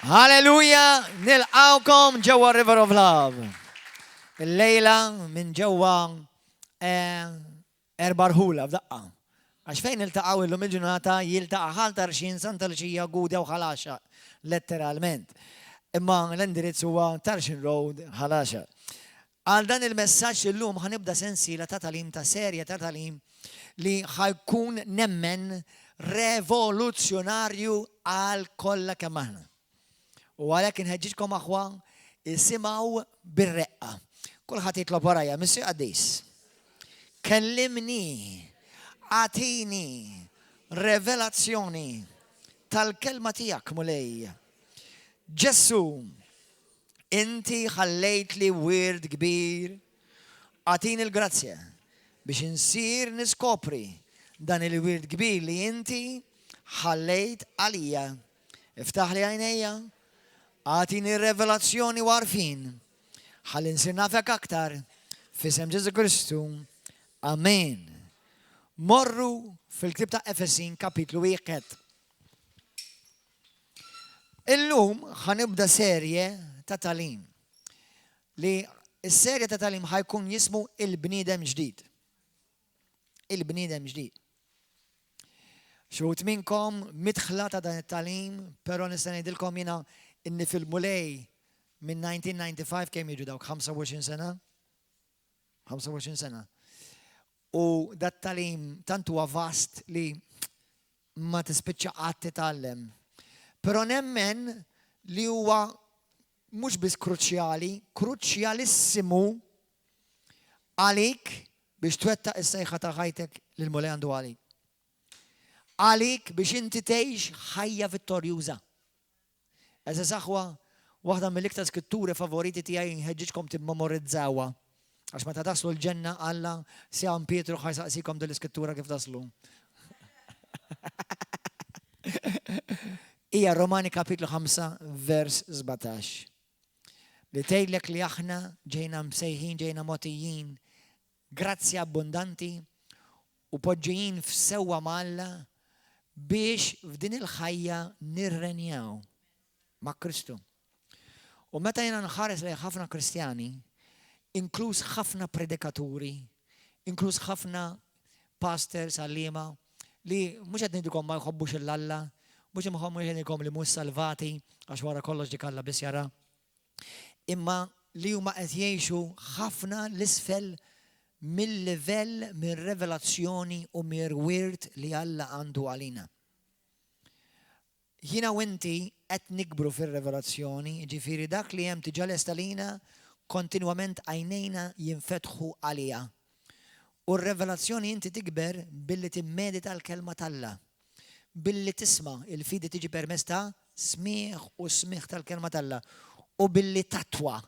Halleluja! Nilqawkom ġewwa River of Love. Illejla minn ġewwa eh, erba' rħula f'daqqa. Għax fejn niltaqgħu illum il-ġurnata jiltaqa' Ħal Tarxien, Santa Luċija, Gudja u Ħal Għaxaq, letteralment. Imma l-indirizz huwa Tarxien Road, Ħal Għaxaq. Għal dan il-messaġġ illum ħa nibda sensiela ta' tagħlim ta' serje ta' tagħlim li ħa jkun nemmen revoluzzjonarju għal kollha kemm aħna. U għalhekk inħeġġiġkom aħwa isimgħu bir-reqqa. Kulħadd jitlob warajja, Missier Qaddis. Kellimni, agħtini revelazzjoni tal-kelma tiegħek Mulej. Ġesù, Inti ħallejtli wirt kbir, agħtini l-grazzja biex insir niskopri dan il-wirt kbir li inti ħallejt għalija. Iftaħli għajnejja, agħtini revelazzjoni u għarfien, ħalli nsir nafek aktar, f'isem Ġesù Kristu. Amen. Morru fil-ktieb ta' Efesin kapitlu wieħed. Illum ħa nibda serje ta' tagħlim li s-serje ta' tagħlim ħa jkun jismu Il-Bniedem Ġdid. Il-Bniedem Ġdid. Xi wħud minnkom midħla ta' dan it-tagħlim, però nista' ngħidilkom jiena inni fil-Mulej minn 1995 kemm jiġu dawk 25 sena? 25 sena. U dat-tagħlim tant huwa vast li ma tispiċċa qatt titgħallem. Però nemmen li huwa mhux biss kruċjali, kruċjalissimu għalik biex twettaq is-sejħa ta' ħajtek li l-Mulej għandu għalik. Għalik biex inti tgħix ħajja vittorjuża. Għeżież aħwa, waħda mill-iktar skritturi favoriti tiegħi nħeġġiġkom timmemorizzawha. Għax meta taslu l-ġenna Alla, San Pietru ħa jsaqsikom din l-iskrittura kif taslu. Hija Romani kapitlu 5 vers 17. Li tgħidlek li aħna ġejna msejħin, ġejna mogħtijin grazzja abbundanti u poġġijin f'sewwa ma' Alla biex f'din il-ħajja nirrenjaw ma' Kristu. U meta jiena nħares lejn ħafna Kristjani, inkluż ħafna predikaturi, inkluż ħafna pastors, għalliema, li mhux qed ngħidilkom ma jħobbux 'il Alla, mhux qed ngħidilkom li mhux salvati, għax wara kollox dik Alla biss jara, imma li huma qed jgħixu ħafna 'l isfel mil-livell, mir-revelazzjoni u mir-wirt li Alla għandu għalina. Jiena u inti qed nikbru fir-revelazzjoni, jiġifieri dak li hemm diġà lest għalina, kontinwament għajnejna jinfetħu għaliha. U r-revelazzjoni inti tikber billi timmedita l-Kelma t'Alla. Billi tisma', il-fidi tiġi permezz ta' smigħ u smigħ tal-Kelma t'Alla, u billi tattwa,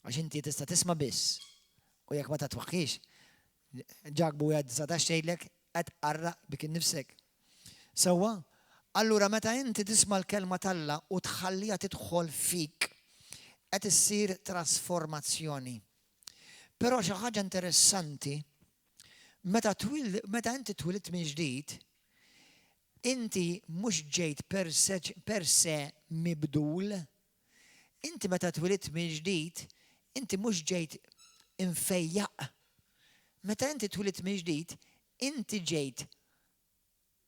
għax inti tista' tisma' biss, u jekk ma tattwahiex, Ġakbu wieħed 19 tgħidlek qed tqarraq bik innifsek. Sewwa? Allura meta inti tisma' l-Kelma t'Alla u tħalliha tidħol fik, qed issir trasformazzjoni. Però xi ħaġa interessanti, meta twil, meta inti twilidt mill-ġdid, inti mhux ġejt per se, per se mibdul. Inti meta twilidt mill-ġdid, inti mhux ġejt imfejjaq. Meta inti twilidt mill-ġdid, inti ġejt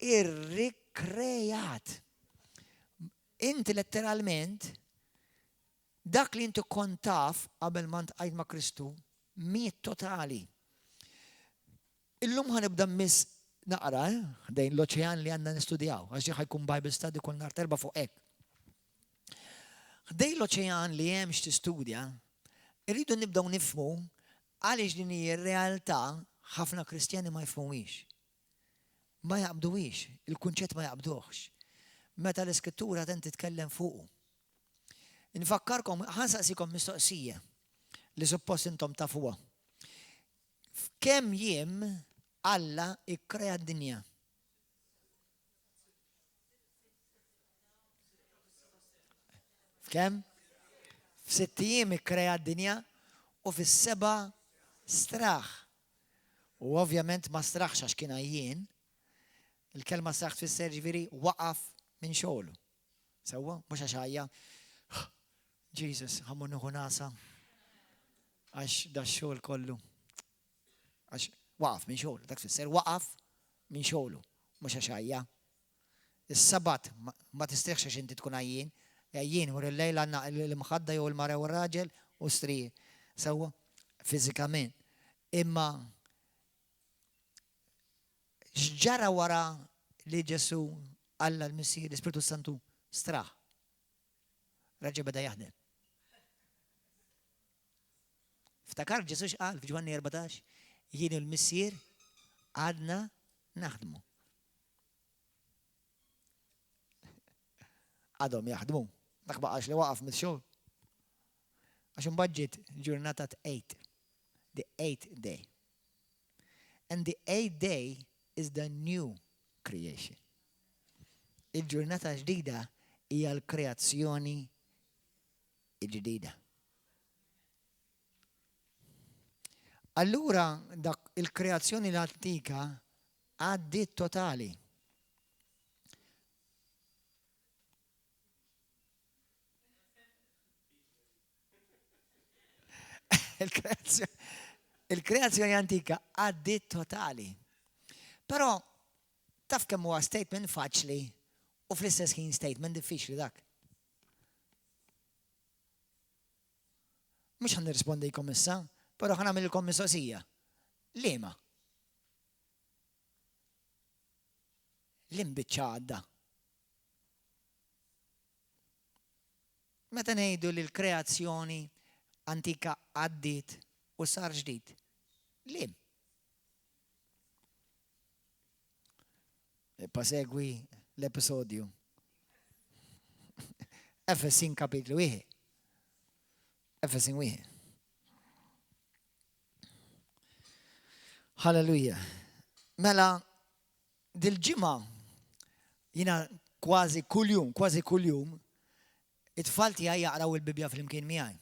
irrikrejat. Inti letteralment Dak li inti kont taf qabel ma ntqajt ma' Kristu miet totali. Illum ħa nibda mmiss naqra eh, ħdejn l-oċean li għandna nistudjaw, għax ħa jkun Bible study kull nhar t'Erbgħa fuq hekk. Ħdejn l-oċean li hemm x'tistudja, irridu nibdew nifhmu għaliex din hi r-realtà ħafna Kristjani ma jifhmuhiex. Ma jaqbduhiex, il-kunċett ma jaqbduhx. Meta l-Iskrittura tant titkellem fuqu. Infakkarkom, ħa nsaqsikom mistoqsija li suppost intom tafuha. F'kemm jiem Alla ikkrea d-dinja? F'kemm? F'sitt ijiem ikkrea d-dinja u fis-seba' straħ. U ovvjament ma straħx għax kien għajjien. Il-kelma straħ tfisser ġifieri waqaf minn xogħlu. Sewwa, mhux għax għajja. Jesus, ħa mmur nieħu nagħsa għax da xogħol kollu. Għax waqaf minn xogħlu, dak tfisser waqaf minn xogħlu, mhux għax għajja. Is-Sabat ma tistrieħx għax inti tkun għajjien. Għajjien mur il-lejl għandna l-imħadda jew il-mara jew ir-raġel u strieħ. Sewwa, fiżikament. Imma x'ġara wara li Ġesù Alla l-Missier, l-Ispirtu Santu straħ? Reġa' beda jaħdem. Ftakar Ġesù x'qal f'Ġwanni 14, jien u l-Missier għadna naħdmu. Għadhom jaħdmu. Dak baqax li waqaf mix-xogħol. Għax imbagħad ġiet ġurnata eight. The eighth day. And the eighth day is the new creation. Il-ġurnata ġdida hija l-kreazzjoni ġdida. Allura dak il-kreazzjoni l-antika għaddiet totali. Il-kreazzjoni antika għaddiet totali. Però taf kemm huwa statement faċli u fl-istess ħin statement diffiċli dak. Mhux ħa nirrispondikom issa, però ħa nagħmililkom mistoqsija. Liema? Liem biċċa għadda? Meta ngħidu li l-kreazzjoni antika għaddiet u sar ġdid, liem? Ibqa' segwi l-episodju. Efesin kapitlu wieħed. Efesin wieħed. Halleluja. Mela, dil-ġimgħa jiena kważi kuljum, kważi kuljum, it-tfal tiegħi jaqraw il-Bibbja flimkien miegħi.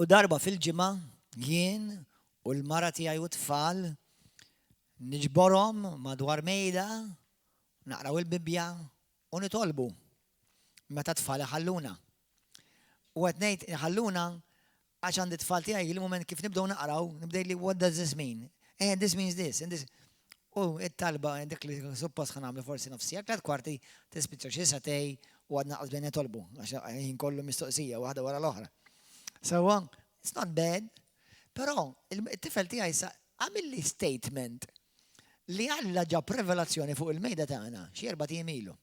U darba fil-ġimgħa jien u l-mara tiegħi u t-tfal niġborhom madwar mejda, naqraw il-Bibbja u nitolbu meta t-tfal iħalluna. U qed ngħid iħalluna għax għandi t-tfal tiegħi il-mument kif nibdew naqraw, nibda li what does this mean? Eh, this means this, and this. U it-talba dik li suppost ħa nagħmlu forsi nofs siegħa, tliet kwarti, tispiċċa xi sagħtej u għadna qas bdejna nitolbu, għax ħin kollu mistoqsija waħda wara l-oħra. Sewwa, it's not bad, però it-tifel tiegħi sa għamilli statement li Alla ġab revelazzjoni fuq il-mejda tagħna xi erbat ijiem ilu.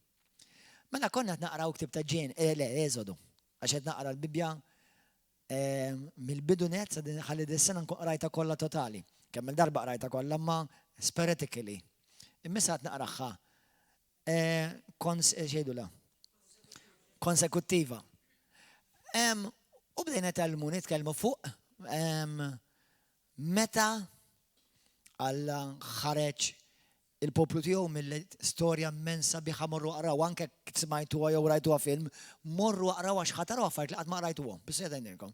Mela konna qed naqraw ktieb ta' Ġen, eh, le, Eżodu, għax qed naqra l-Bibbja Mill-bidu nett sa din ħalli dis-sena nkun qrajtha kollha totali. Kemm il-darba qrajtha kollha imma sporadically. Imma issa qed naqraha kons x'jgħidulha? Konsekuttiva. U bdejna tellmu nitkellmu fuq meta Alla ħareġ il-poplu tiegħu mill-storja immens sabiħa morru aqraw anke jekk smajtuha jew rajtuha film, morru aqraw għax ħa taraw affarijiet li qatt ma qrajtuhom. Biss qed ngħidilkom.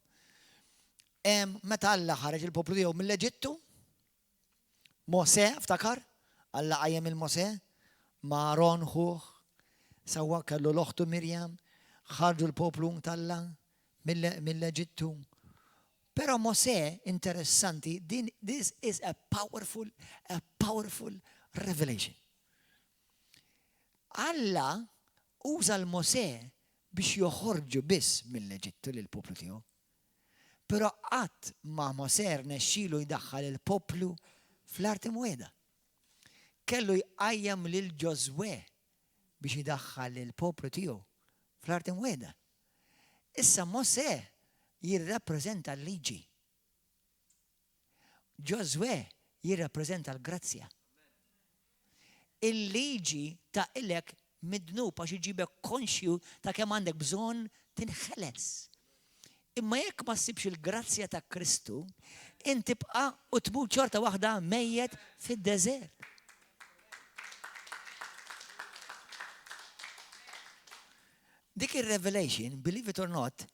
Meta Alla ħareġ il-poplu tiegħu mill-Eġittu, Mosè, ftakar, Alla qajjem il-Mosè, ma' Aron ħuh, sewwa kellu l-oħtu Mirjam, ħarġu l-poplu t'Alla mill-Eġittu. Però Mosè, interessanti, din this is a powerful, a powerful revelation. Alla uża l-Mosè biex joħorġu biss mill-Eġittu lill-poplu tiegħu. Però qatt ma Mosè rnexxielu jdaħħal il-poplu fl-art imwiegħda. Kellu jqajjem lil Ġożwè biex idaħħal lill-poplu tiegħu fl-art imwiegħda. Issa Mosè jirrappreżenta l-liġi. Ġożwè jirrappreżenta l-grazzja. Il-liġi taqilek mid-dnub għax iġibek konxju ta' kemm għandek bżonn tinħeles. Imma jekk ma ssibx il-grazzja ta' Kristu, int tibqa' u tmut xorta waħda mejjet fid-deżert. Dik ir-revelation, believe it or not,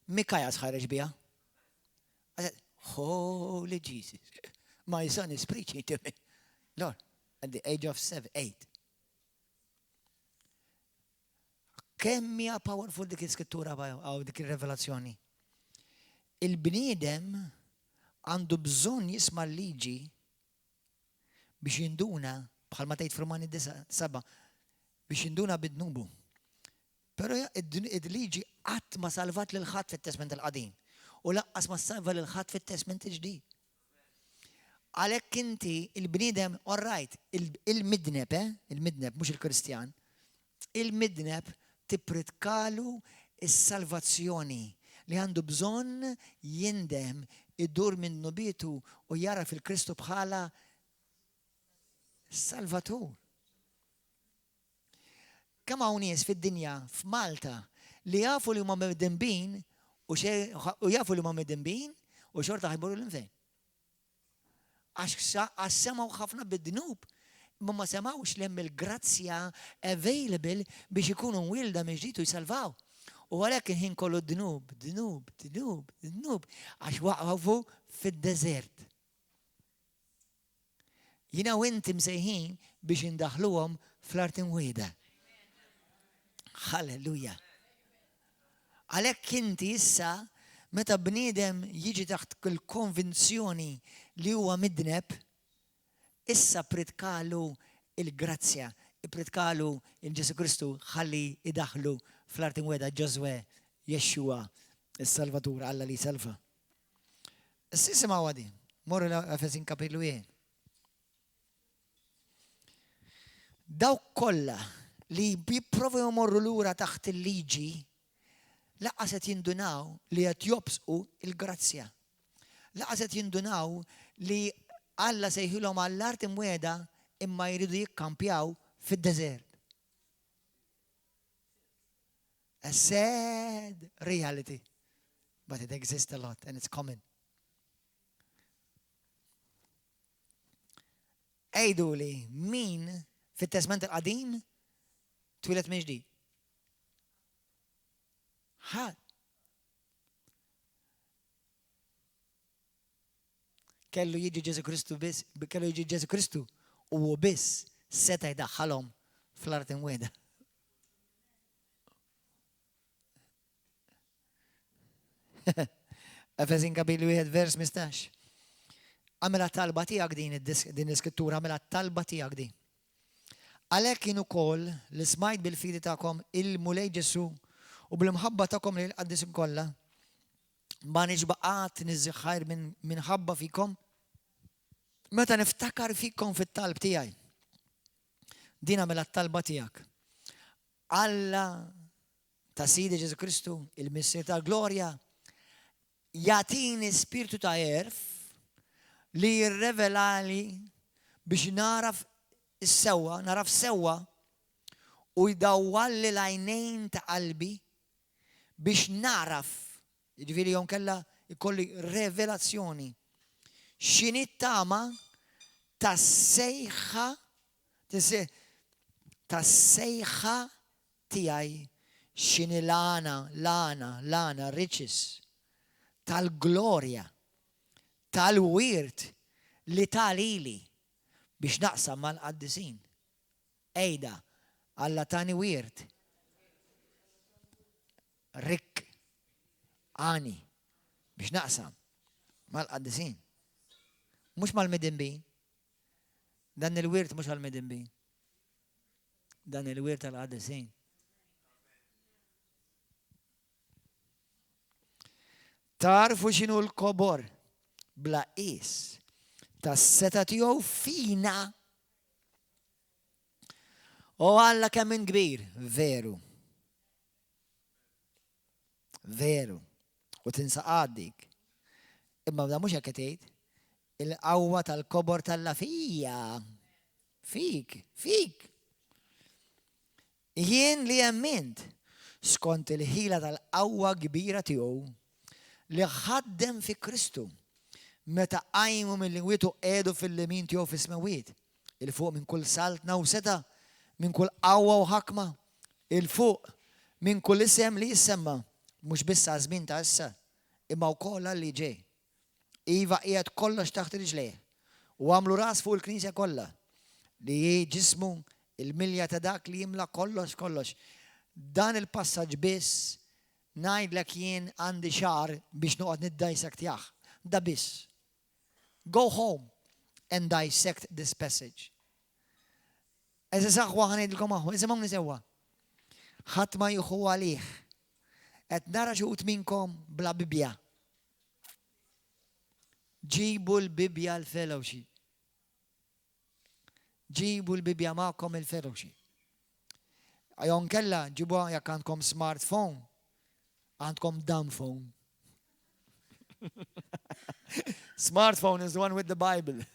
Mikajas ħareġ biha. I said, Holy Jesus, my son is preaching to me. Lord, at the age of 7, 8. Kemm hija powerful dik l-iskrittura għaw dik ir-revelazzjoni. Il-bniedem għandu bżonn jisma' l-liġi biex jinduna, bħalma tgħid f'Rumani 7, biex jinduna bid-dnubu. Però il-liġi qatt ma salvat lil ħadd fit-Testment il-Qadim u laqqas ma salva lil ħadd fit-Testment il-Ġdid. Għalhekk inti il-bniedem, all right, il-midneb, eh? Il-midneb, mhux il-Kristjan, il-midneb tippritkalu s-salvazzjoni li għandu bżonn jindem, idur minn dnubietu u jara fil-Kristu bħala Salvatur. Kemm hawn nies fid-dinja, f'Malta, li jafu li huma midinbin u jafu li huma midinbin u xorta ħa jmorru l-infern. Għax semgħu ħafna bid-dnub, imma ma semgħux li hemm il-grazzja available biex ikunu mwielda mill-ġdid u jsalvaw. U għalhekk il-ħin kollu dnub, dnub, dnub, dnub, għax waqgħu fid-deżert. Jiena u inti msejħin biex indaħħluhom fl-art imwiegħda. Halleluja. Għalhekk inti issa meta bniedem jiġi taħt il-konvinzjoni li huwa midneb, issa pritkalu il-grazzja, ipritkalu il-Ġesu Kristu ħalli idaħlu fl-art imwiegħda Ġożwè, Jexxua, is-Salvatur, Alla li jsalva. Issa isimgħuha din. Morru l-Efesin kapitlu 1. Dawk kollha li jipprovaw jmorru lura taħt il-liġi laqas qed jindunaw li qed jobsqu il-grazzja. Laqas qed jindunaw li Alla sejħilhom għall-art imwiegħda imma jridu jikkampjaw fid-deżert. A sad reality, but it exists a lot and it's common. Ejdu li min fit-Testament il-Qadim twieled minn ġdid. Ħadd. Kellu jiġi Ġesu Kristu biss, kellu jiġi Ġesu Kristu u hu biss seta' jdaħħalhom fl-art imwiegħda. Efesin kapitlu 1 vers 15. Għamela talba tiegħek din din l-iskrittura, għamela talba tiegħek din. Għalhekk jien ukoll li smajt bil-fidi tagħkom il-Mulej Ġesu u bl-imħabba tagħkom lil qaddisin kollha, ma nixba' qatt niżżi minn minħabba fikom meta niftakar fikom fit-talb tiegħi. Din għamela t-talba tiegħek. Alla ta' Sidi Ġesu Kristu, il-Missier tal-Glorja, jagħtini spirtu ta' għerf li jirrevelali biex naraf is-sewwa, naraf sewwa u jdawwalli l-għajnejn ta' qalbi biex naraf, jiġifieri jew inkella jkolli revelazzjoni x'inhi t-tama tas-sejħa tas-sejħa tiegħi x'inhi l-għana, l-għana, l-għana, riches, tal-glorja, tal-wirt li ta lili biex naqsam mal-qaddisin. Għidha, Alla tani wirt rikk, għani, biex naqsam mal-qaddisin. Mhux mal-midinbin. Dan il-wirt mhux għall-midinbin. Dan il-wirt għall-qaddisin. Tagħrfu x'inhu l-kobor bla qies tas-setgħa tiegħu fina. O Alla kemm int kbir, veru. Veru. U tinsa qatt dik. Imma da mhux hekk qed tgħid. Il-qawwa tal-kobor t'Alla fija. Fik, fik. Jien li emmint, skont il-ħila tal-qawwa kbira tiegħu, li ħaddem fi Kristu, meta qajmu mill-imwiet u qiegħdu fil-lemin tiegħu fis-smewwiet, 'il fuq minn kull saltna u setgħa, minn kull qawwa u ħakma, 'il fuq minn kull isem li jissemma, mhux biss għaż-żmien ta' issa, imma wkoll għal li ġej. Iva qiegħed kollox taħt riġlejh, u għamlu ras fuq il-Knisja kollha, li hi ġismu, il-milja ta' dak li jimla kollox f'kollox. Dan il-passaġġ biss ngħidlek jien għandi xahar biex noqgħod niddissectjah. Da biss. Go home and dissect this passage. Għeżież aħwa ħa ngħidilkom aħwa, isimgħuni sewwa. Ħadd ma jieħu għalih. Qed nara xi wħud minnkom bla Bibbja. Ġibu l-Bibbja l-fellowship. Ġibu l-Bibbja magħkom il-fellowship. Jew nkella ġibuha jekk għandkom smartphone, għandkom dumb phone. Smartphone is the one with the Bible.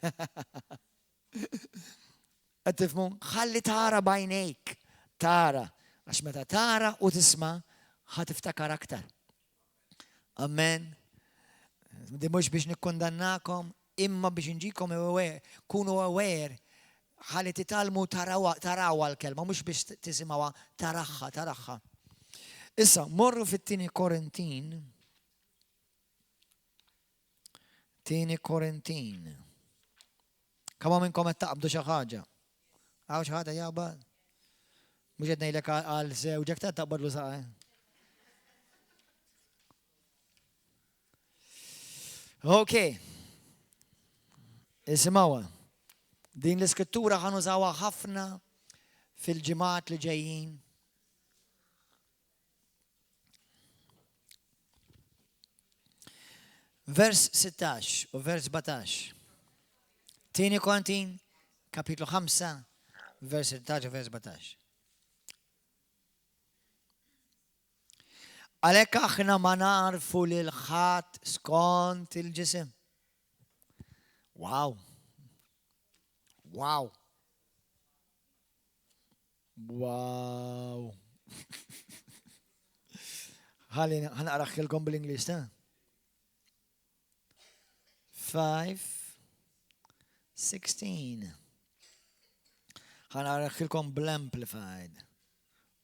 Qed tifhmu? Ħalli tara b'għajnejk, tara. Għax meta tara u tisma' ħa tiftakar aktar. Amen. Di mhux biex nikkundannakom, imma biex inġikom aware, kunu aware ħalli titgħallmu tarawha l-kelma, mhux biex tisimgħuha, taraha, taraha. Issa, morru fit-tieni Korintin. Tieni Korintin. Kemm minnkom qed taqbdu xi ħaġa? Hawn xi ħadd jaqbad? Mhux qed ngħidlek għal żewġek ta' taqbadlu saqa. Ok. Isimgħuha. Din l-iskrittura ħa nużawha ħafna fil-ġimgħat li ġejjin. Vers 16 u vers 17. Tieni Korintin, kapitlu 5, vers 16 u vers 17. Għalhekk aħna ma narfu lil ħadd skont il-ġisem. Wow. Wow. Wow. Ħalli ħanaqraħilkom bl-Ingliż ta' 5 16. Ħanaqraħilkom bl-Amplified.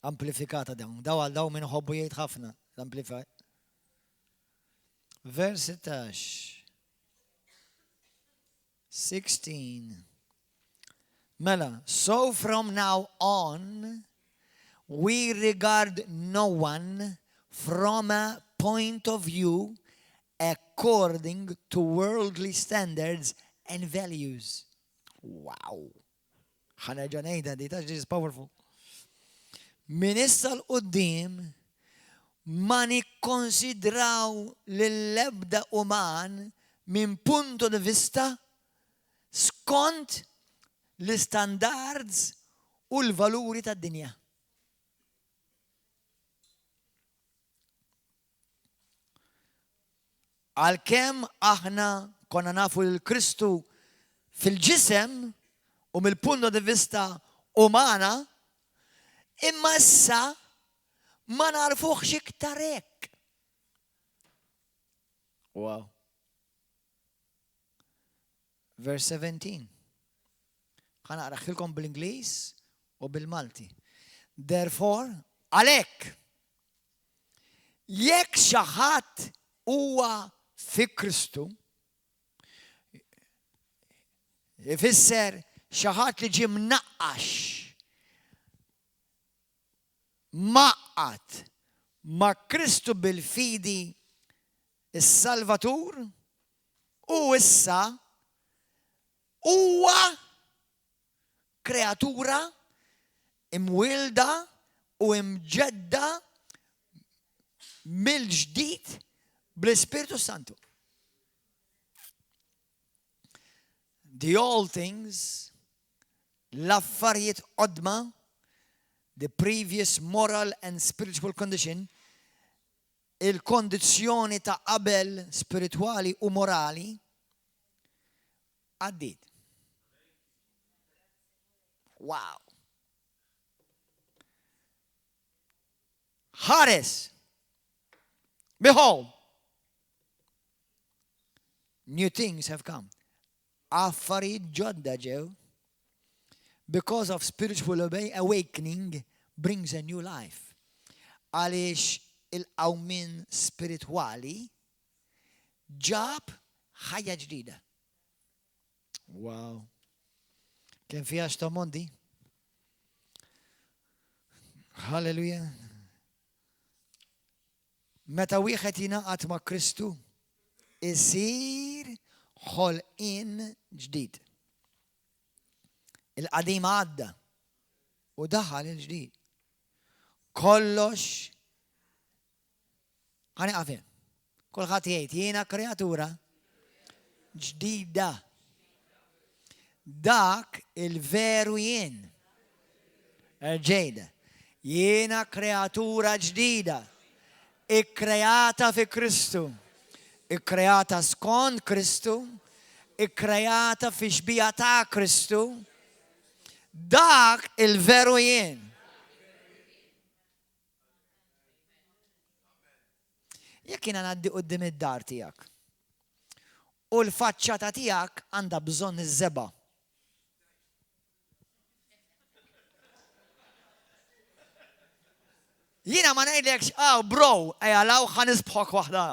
Amplifikata dawn. Daw għal daw min ħobbu jgħid ħafna. L-Amplified. Vers 16. 16. Mela, so from now on, we regard no one from a point of view according to worldly standards and values. Wow! Ħa nerġa' ngħidha di, ta' is powerful. Min issa 'l quddiem ma nikkonsidraw lill-ebda uman minn punto di vista skont l-istandards u l-valuri tad-dinja. Għalkemm aħna konna nafu lil Kristu fil-ġisem u mill-punto di vista umana, imma issa ma nagħrfuhx iktar hekk. Wow. Verse 17. Ħa naqraħilkom bl-Ingliż u bil-Malti. Therefore, għalhekk, jekk xi ħadd huwa fi Kristu, ifisser xi ħadd li ġie mnaqqax mgħaqqad ma' Kristu bil-fidi s-Salvatur u issa huwa kreatura imwielda u imġedda mill-ġdid bl-Ispirtu Santu. The old things, l-affarijiet qodma, the previous moral and spiritual condition, il-kondizzjoni ta' qabel spiritwali u morali, għaddiet. Wow! Ħares! Behold! New things have come. Affarijiet ġodda ġew. Because of spiritual awakening brings a new life. Għaliex il-qawmien spiritwali ġab ħajja ġdida. Wow. Kemm fiha x'tomondi? Halleluja. Meta wieħed jingħaqad ma' Kristu, isir ħolqien ġdid. Il-qadim għadda u daħal il-ġdid. Kollox ħa nieqaf hemm. Kulħadd jgħid jiena kreatura ġdida. Dak il-veru jien. Erġejda. Jiena kreatura ġdida. Ikkreata fi Kristu. Ikkreata skont Kristu. Ikkreata fi xbija ta' Kristu. Dak il-veru jien. Jekk jiena ngħaddi quddiem id-dar tiegħek u l-faċċata tiegħek għandha bżonn iż-żebgħa. Jiena ma ngħidlekx, aw bro, ejja law ħa nisbħok waħda.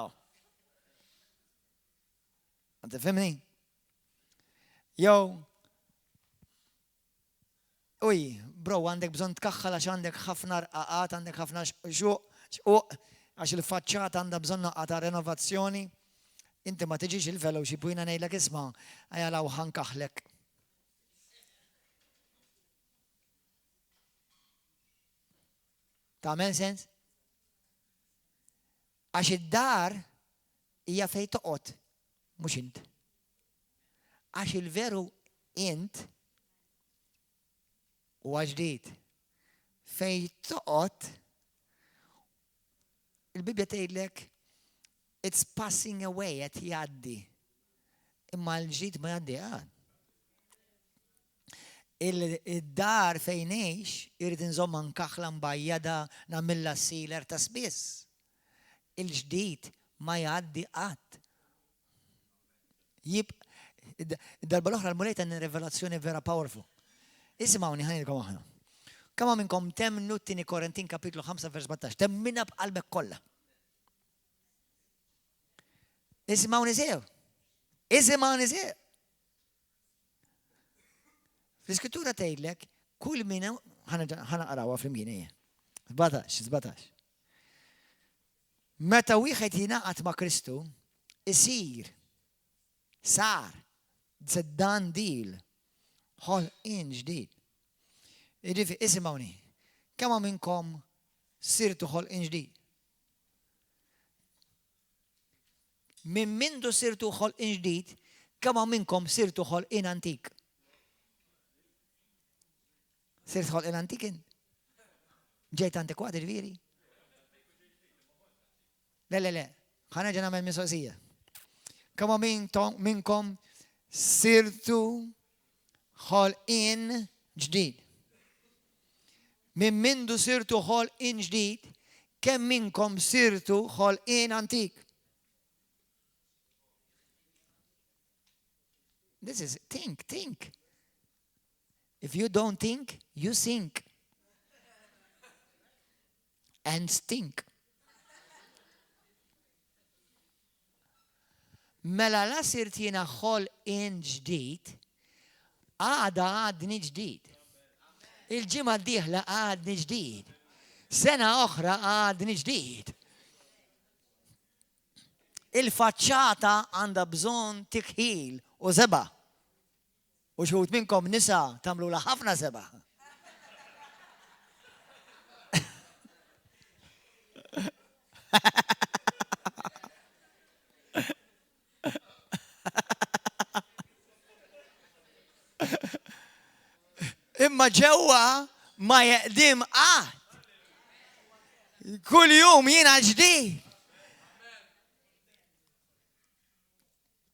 Tifhimni? Jew Uj, bro, għandek bżonn tkaħħal għax għandek ħafna rqaqat, għandek ħafna xquq, għax il-faċċata għandha bżonn naqqa ta' renovazzjoni. Inti ma tiġix il-fellowship u jiena ngħidlek isma' ejja 'l hawn ħa nkaħħlek. Tagħmel sens? Għax id-dar hija fejn toqgħod, mhux int. Għax il-veru int huwa ġdid. Fejn toqgħod, il-Bibbja tgħidlek it's passing away qed jgħaddi. Imma l-ġdid ma jgħaddi qatt. Il-dar fejn ngħix irrid inżommha nkaħħla mbajjada nagħmilha sealer ta' spiss. Il-ġdid ma jgħaddi qatt. Jib, darba l-oħra l-Mulej tani rivelazzjoni vera powerful. Isimgħuni ħanilkom aħna. Kemm minnkom temmnu t-tieni Korintin kapitlu 5 vers 17, temminha b'qalbek kollha. Isimgħuni sew. Isimgħuni sew. L-iskrittura tgħidlek kull min ħanaqrawha flimkien hija. 17, 17. Meta wieħed jingħaqad ma' Kristu, isir, sar, it's a done deal, ħolqien ġdid. Jiġifieri, isimgħuni, kemm minnkom sirtu ħolqien ġdid? Minn mindu sirtu ħolqien ġdid, kemm hawn minnkom sirtu ħolqien antik? Sirt ħolqien antik int? Ġejt antikwat ġifieri? Le, le, le, ħa nerġa' nagħmel mistoqsija. Kemm hawn minnkom sirtu ħolqien ġdid? Minn mindu sirtu ħolqien ġdid, kemm minnkom sirtu ħolqien antik? This is think, think. If you don't think, you sink. And stink. Mela la sirt jiena ħolqien ġdid, għada għadni ġdid. Il-ġimgħa d-dieħla għadni ġdid. Sena oħra għadni ġdid. Il-faċċata għandha bżonn tikħil u żebgħa. U xi wħud minnkom nisa tagħmlulha ħafna żebgħa. Imma ġewwa ma jeqdim qatt. Kull jum jiena ġdid.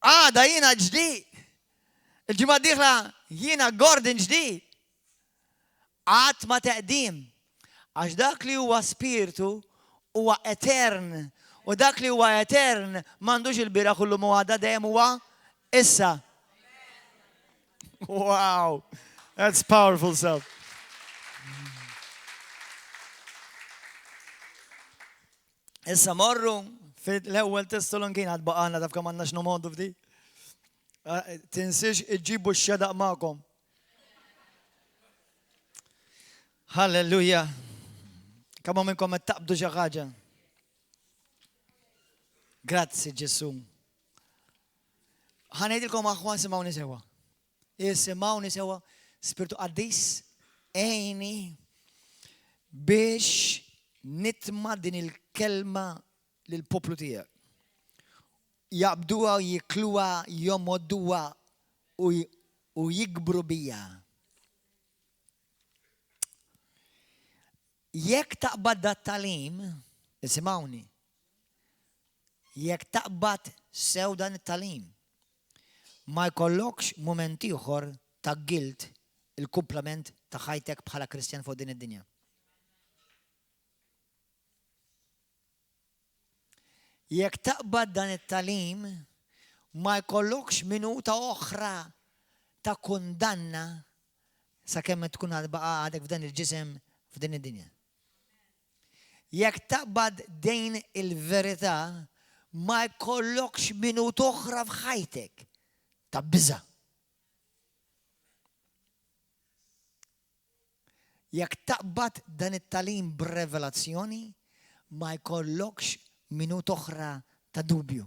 Għada jiena ġdid. Il-ġimgħa d-dieħla jiena Gordon ġdid. Qatt ma teqdim. Għax dak li huwa spirtu huwa etern. U dak li huwa etern m'għandux il-bieraħ u llum u għada dejjem huwa issa. Wow, that's powerful stuff. Issa morru fil-ewwel Tessalonikin għad baqgħalna taf kemm għandna x'nomgħodu f'di. Eh, tinsiex iġġibu x-xedaq magħkom. Halleluja. Kemm minnkom qed taqbdu xi ħaġa. Grazzi Ġesù. Ħa ngħidilkom aħwa simgħuni sewwa. Isimgħuni sewwa, Spirtu Qaddis, għini biex nitma' din il-kelma lill-poplu tiegħek. Jaqbduha, jikluha, jomgħoduha u jikbru biha. Jekk taqbad dat-tagħlim, isimgħuni, jekk taqbad sew dan it-tagħlim, ma jkollokx mument ieħor ta' guilt il-kumplament ta' ħajtek bħala Kristjan fuq din id-dinja. Jekk taqbad dan it-tagħlim, ma jkollokx minuta oħra ta' kundanna sakemm tkun għad baqa' għadek f'dan il-ġisem f'din id-dinja. Jekk taqbad din il-verità, ma jkollokx minuta oħra f'ħajtek ta' biża'. Jekk taqbad dan it-tagħlim b'revelazzjoni, ma jkollokx minuta oħra ta' dubju.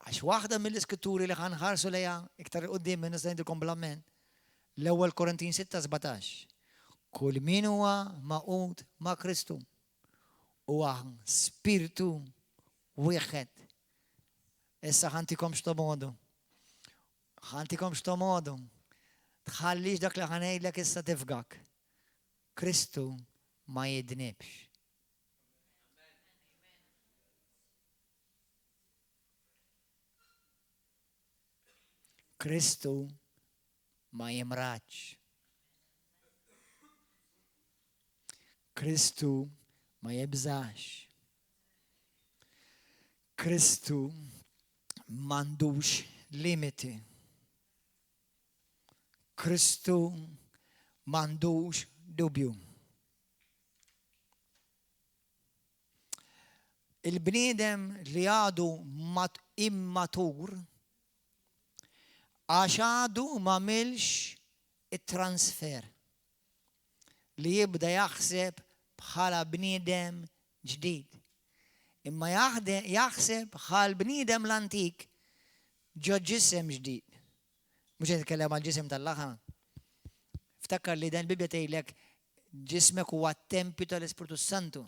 Għax waħda mill-iskritturi li ħa nħarsu lejha iktar 'il quddiem minn nista' ngħidilkom bl-ammen, l-Ewwel Korintin 6:17. Kull min huwa magħqud ma' Kristu huwa spirtu wieħed. Issa ħa ntikom x'tomodu. Ħa ntikom x'tomgħodu. Tħallix dak li ħa ngħidlek issa tifgak. Kristu ma jidnibx. Kristu ma jimradx. Kristu ma jibżax. Kristu m'għandux limiti. Kristu m'għandux dubju. Il-bniedem li għadu immatur għax għadu m'għamilx it-transfer li jibda jaħseb bħala bniedem ġdid. Imma jaħseb bħal bniedem l-antik ġo ġisem ġdid. Mhux qed nitkellem għal ġisem tal-laħam. Ftakar li dan il-Bibbja tgħidlek ġismek huwa t-tempju tal-Ispirtu Santu.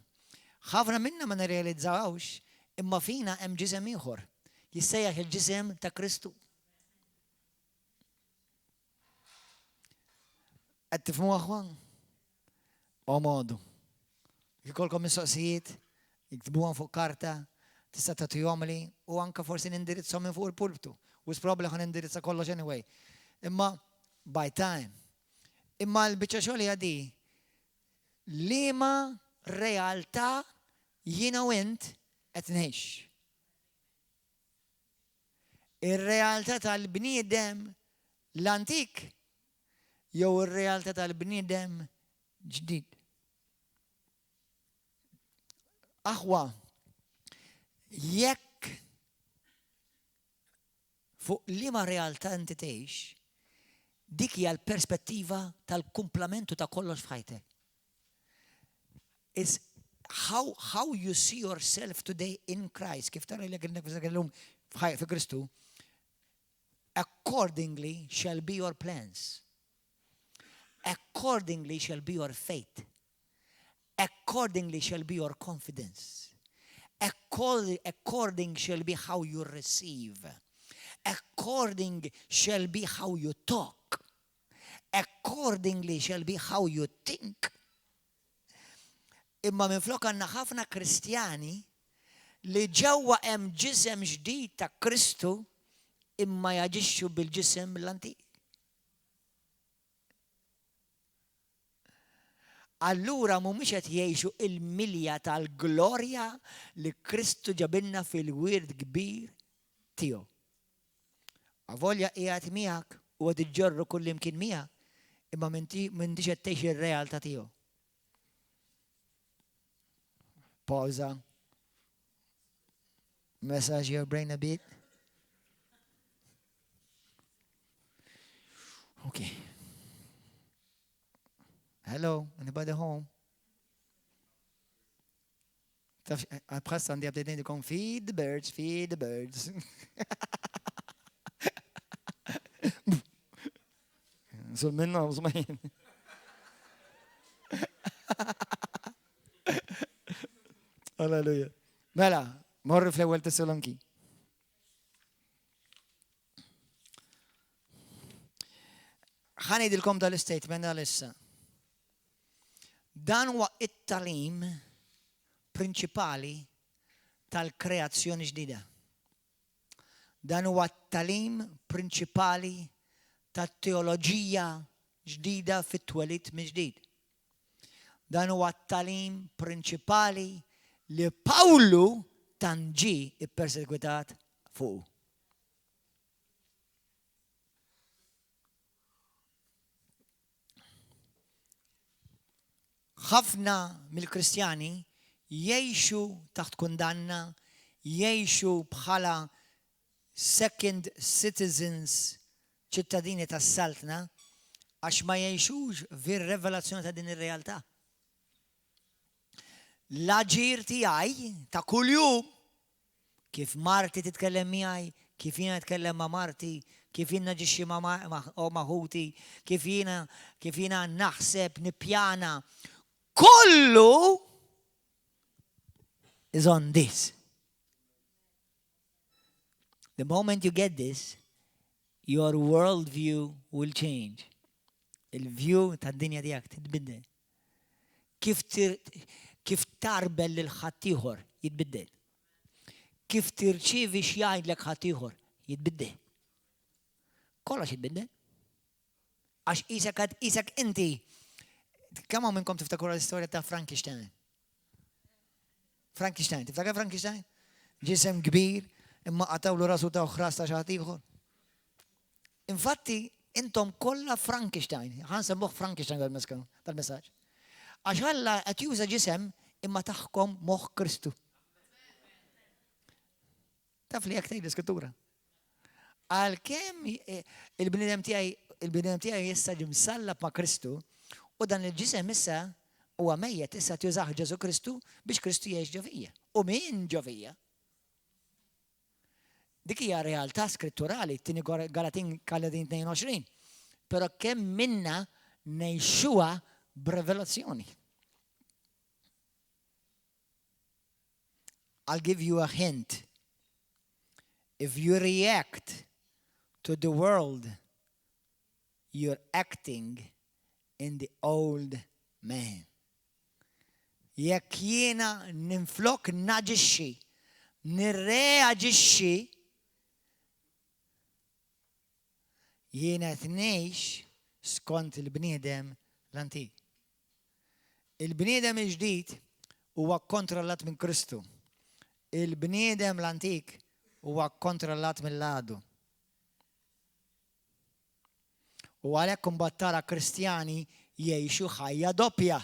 Ħafna minna ma nirrealizzawx imma fina hemm ġisem ieħor. Jissejjaħ il-ġisem ta' Kristu. Qed tifhmu aħwa? Omodu. Jkollkom mistoqsijiet, iktbuhom fuq karta, tista' tagħtihomli u anke forsi nindirizzhom minn fuq il-pulptu. U probabbli ħa nindirizza kollox anyway. Imma by time. Imma l-biċċa xogħol hija di liema realtà jiena u int qed ngħix. Ir-realtà tal-bniedem l-antik jew ir-realtà tal-bniedem ġdid. Aħwa, jekk fuq liema realtà inti tgħix, dik hija l-perspettiva tal-kumplamentu ta' kollox f'ħajtek. Is how, how you see yourself today in Christ, kif tara lilek innifsek illum fi Kristu, accordingly shall be your plans. Accordingly shall be your faith. Accordingly shall be your confidence. According shall be how you receive. According shall be how you talk. Accordingly shall be how you think. Imma minflok għandna ħafna Kristjani li ġewwa hemm ġisem ġdid ta' Kristu imma jaġixxu bil-ġisem l-antik. Allura mhumiex qed jgħixu il-milja tal-glorja li Kristu ġabilna fil-wirt kbir tiegħu. Avolja qiegħed miegħek u qed iġġorru kullimkien miegħek, imma m'intix qed tgħix ir-realtà tiegħu. Pawża. Massage your brain a bit. Okay. Hello, anybody home? Taf, bħassa għandi għabdejt ngħidilkom feed the birds, feed the birds. Sul minna, żmien. Alleluja. Mela, morru fl-ewwel Tessalonki. Ħa ngħidilkom dal-istatement għalissa. Dan huwa it-talim prinċipali tal-kreazzjoni ġdida. Dan huwa t-talim prinċipali tat-teoloġija ġdida fit-twelid mill-ġdid. Dan huwa t-tagħlim prinċipali li Pawlu tant ġie ppersegwitat fuqu. Ħafna mill-Kristjani jgħixu taħt kundanna, jgħixu bħala second citizens, ċittadini tas-Saltna, għax ma jgħixux fir-revelazzjoni ta' din ir-realtà. L-aġir tiegħi ta' kuljum, kif marti titkellem miegħi, kif jiena nitkellem ma' marti, kif jien naġixxi ma' ħuti, kif jiena kif jiena naħseb, nippjana, kollu is on this. The moment you get this, your world view will change. Il-view tad-dinja tiegħek titbiddel. Kif kif tarbel lil ħaddieħor jitbiddel. Kif tirċievi x'jgħidlek ħaddieħor jitbiddel. Kollox jitbiddel. Għax isek għad isek inti. Kemm hawn minnkom tiftakru l-istorja ta' Frankenstein? Frankenstein, tiftakar Frankenstein? Ġisem kbir, imma qatawlu rasu ta' ħras ta' xi ieħor. Infatti, intom kollha Frankenstein, ħa nsemmuh Frankenstein tal-messaġġ. Għax Alla qed juża ġisem imma taħkom moħħ Kristu. Taf li hekk tgħid l-Iskrittura. Għalkemm eh, il-bniedem tiegħi il-bniedem tiegħi issa ġie msallab ma' Kristu u dan il-ġisem issa huwa mejjet issa tużah Ġesu Kristu biex Kristu jgħix ġo fija. U min ġo fija? Dik hija realtà skritturali, tieni Galatin Galatin 22. Però kemm minna ngħixuha b'revelazzjoni. I'll give you a hint. If you react to the world, you're acting in the old man. Jekk jiena ninflok naġixxi, nirreaġixxi, jiena qed ngħix skont il-bniedem l-antik. Il-bniedem il-ġdid huwa kkontrollat minn Kristu. Il-bniedem l-antik huwa kkontrollat mill-għadu. U għalhekk imbagħad tara Kristjani jgħixu ħajja doppja.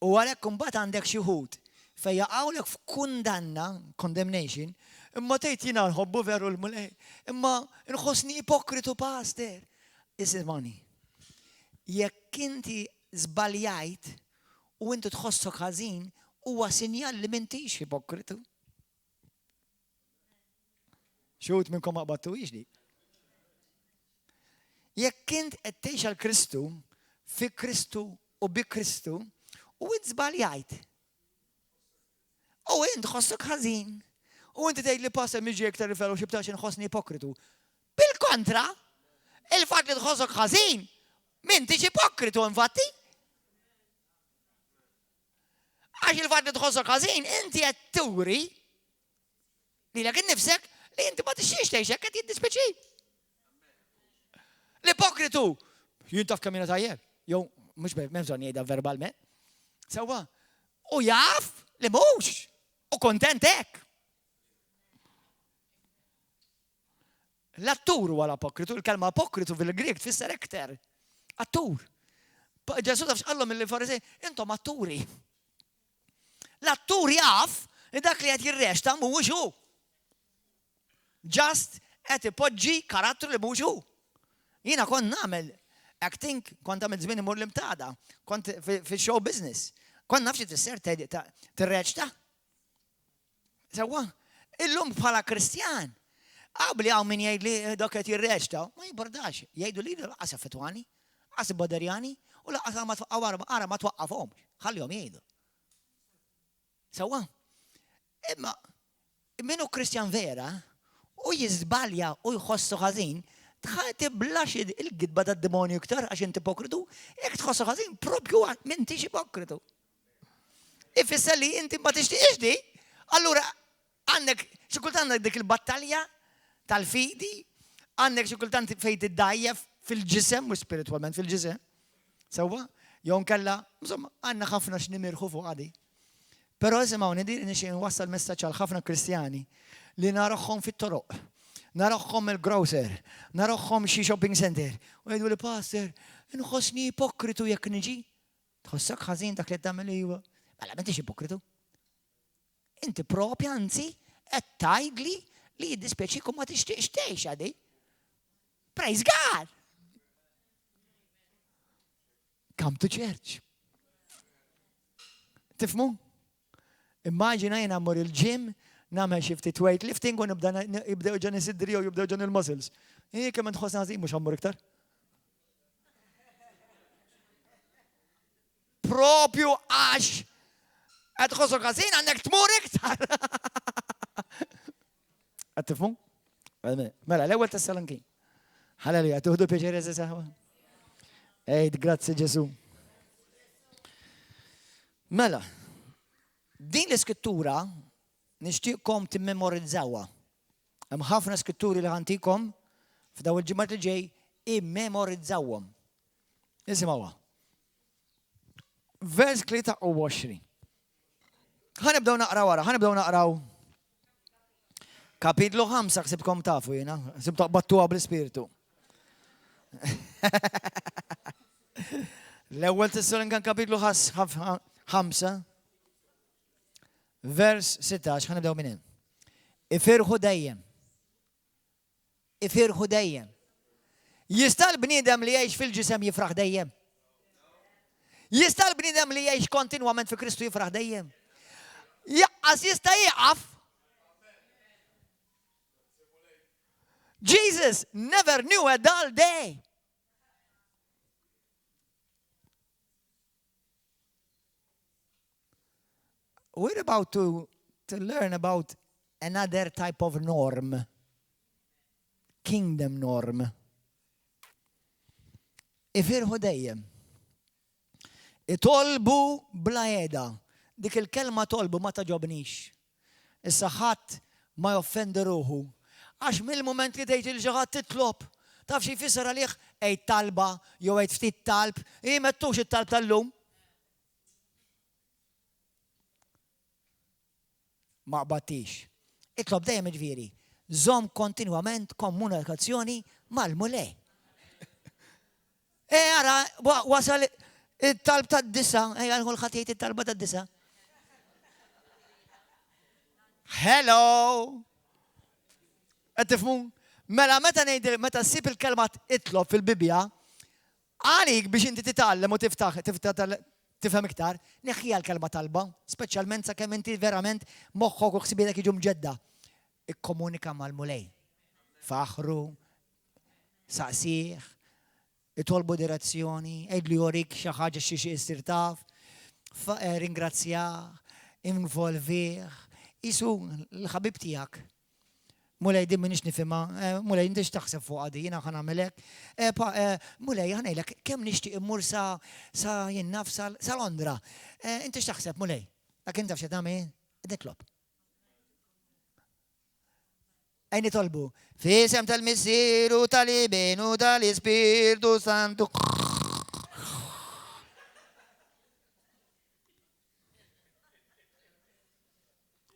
U għalhekk imbagħad għandek xi wħud fejn jaqgħulek f'kundanna, condemnation, imma tgħid jiena nħobbu veru l-Mulej, imma nħossni ipokritu pastor. Isimgħuni. Jekk inti żbaljajt u inti tħossok ħażin, huwa sinjal li m'intix ipokritu. Xi wħud minnkom ma qbadtuhiex dik. Jekk int qed tgħix għal Kristu, fi Kristu u bi Kristu, u int żbaljajt. U int tħossok ħażin. U inti tgħid li pastor mhix ġej iktar il-fellowship ta' inħossni ipokritu. Bil-kontra, il-fatt li tħossok ħażin, m'intix ipokritu infatti. Għax il-fatt li tħossok ħażin, inti qed turi lilek innifsek li inti ma tixtiex tgħix hekk qed jiddispjaċi. L-ipokritu, jien taf kemm jiena tajjeb, jew mhux m'hemm bżonn jgħidha verbalment. Sewwa, u jaf li mhux, u kontent hekk. L-attur huwa l-apokritu, il-kelma apokritu fil-Grieg tfisser actor. Attur. Ġesu taf x'qallhom il-Farisej, intom atturi. L-attur jaf li dak li qed jirrexta mhuwiex hu. Just qed ipoġġi karattru li mhux hu. Jiena kont nagħmel acting, kont għamilt żmien imur l-imtada, kont fi show business. Kont naf xi tfisser tirreċta. Sewwa, illum bħala Kristjan, qabli hawn min jgħid li eh, dak qed jirreċta, ma jimportax, jgħidu li laqas affettwani, laqas boderjani, u laqas ma ara ma twaqqafhomx, ħallihom jgħidu. Sewwa, imma min hu Kristjan vera u jiżbalja u jħossu ħażin, tiblax il-gidba tad-demonju iktar għax inti ipokritu, jekk tħossu ħażin propju m'intix ipokritu. Ifisser li inti ma tixtieqx di, allura għandek xi kultant għandek dik il-battalja tal-fidi, għandek xi kultant fejn tiddajjef fil-ġisem, mhux spiritwalment fil-ġisem. Sewwa? Jew nkella, insomma, għandna ħafna x'nimirħu fuq għadi. Però isimgħuni di nixtieq nwassal messaġġ għal ħafna Kristjani li narahom fit-toroq, narahom il-grocer, narahom xi shopping center u jgħidu li pastor, inħossni ipokritu jekk niġi. Tħossok ħażin dak li qed tagħmel iva. Mela m'intix ipokritu. Inti propja anzi qed tgħidli li jiddispjaċik u ma tixtieqx tgħix għadi. Praise God! Come to church. Tifmu? Immaġina jiena mmur il-gym, nagħmel xi ftit weightlifting u nibda jibdew ġan isidri jew jibdew ġan il-muscles. Jien kemm nħossni ħażin mhux ħammur iktar. Propju għax qed tħossok ħażin għandek tmur iktar. Qed tifhmu? Mela, l-ewwel Tessalonikin. Halleluja, tuħdu pjaċir eżis aħwa? Ejt, grazzi Ġesu. Mela, din l-iskrittura nixtieqkom timmemorizzawha. Hemm ħafna skritturi li ħantikom f'daw il-ġimgħat li ġej immemorizzawhom. Isimgħuha. Vers 23. Ħanibdew naqra wara, ħanibdew naqraw kapitlu 5 ħsibkom tafu jiena, ħsib taqbattuha bl-ispirtu. L-ewwel Tessalonikan kapitlu 5 vers 16 ħanibdew minn hemm. Ifirħu dejjem. Ifirħu dejjem. Jista' l-bniedem li jgħix fil-ġisem jifraħ dejjem? Jista' l-bniedem li jgħix kontinwament fi Kristu jifraħ dejjem? Jaqqas jista' jieqaf. Jesus never knew a dull day. We're about to, to learn about another type of norm. Kingdom norm. Ifirħu dejjem. Itolbu bla qiegħda. Dik il-kelma tolbu ma togħġobnix. Issa ħadd ma joffendi ruħu. Għax mill-mument li tgħid lil xi ħadd titlob, taf xi jfisser għalih? Għid talba jew għid ftit talb, hi m'għedtux it-talb tal-lum. Ma qbadtix. Itlob dejjem jiġifieri, żomm kontinwament komunikazzjoni mal-Mulej. E ara, wasal it-talb tad-disa, ejja kulħadd jgħid it-talba tad-disa. Hello! Qed tifhmu? Mela meta ngħid meta ssib il-kelma itlob fil-Bibbja, għalik biex inti titgħallem u tiftaħ tifhem iktar, neħħiha l-kelma talba, speċjalment sakemm inti verament moħħok u ħsibietek jiġu mġedda. Ikkomunika mal-Mulej. Faħru, Saqsih, itolbu direzzjoni, għidlu jorik xi ħaġa xi xi issir taf, eh, ringrazzjah, involvih, isu l-ħabib tiegħek. Mulej din minix nifhimha, eh, mulej inti x'taħseb fuq di, jiena ħa nagħmel hekk. Eh, mulej ħa ngħidlek kemm nixtieq immur sa sa jien naf sa Londra. Inti x'taħseb mulej? Dak inti taf x'qed nagħmel? Nitlob. Ejn nitolbu. F'isem tal-Missier u tal-Iben u tal-Ispirtu Santu.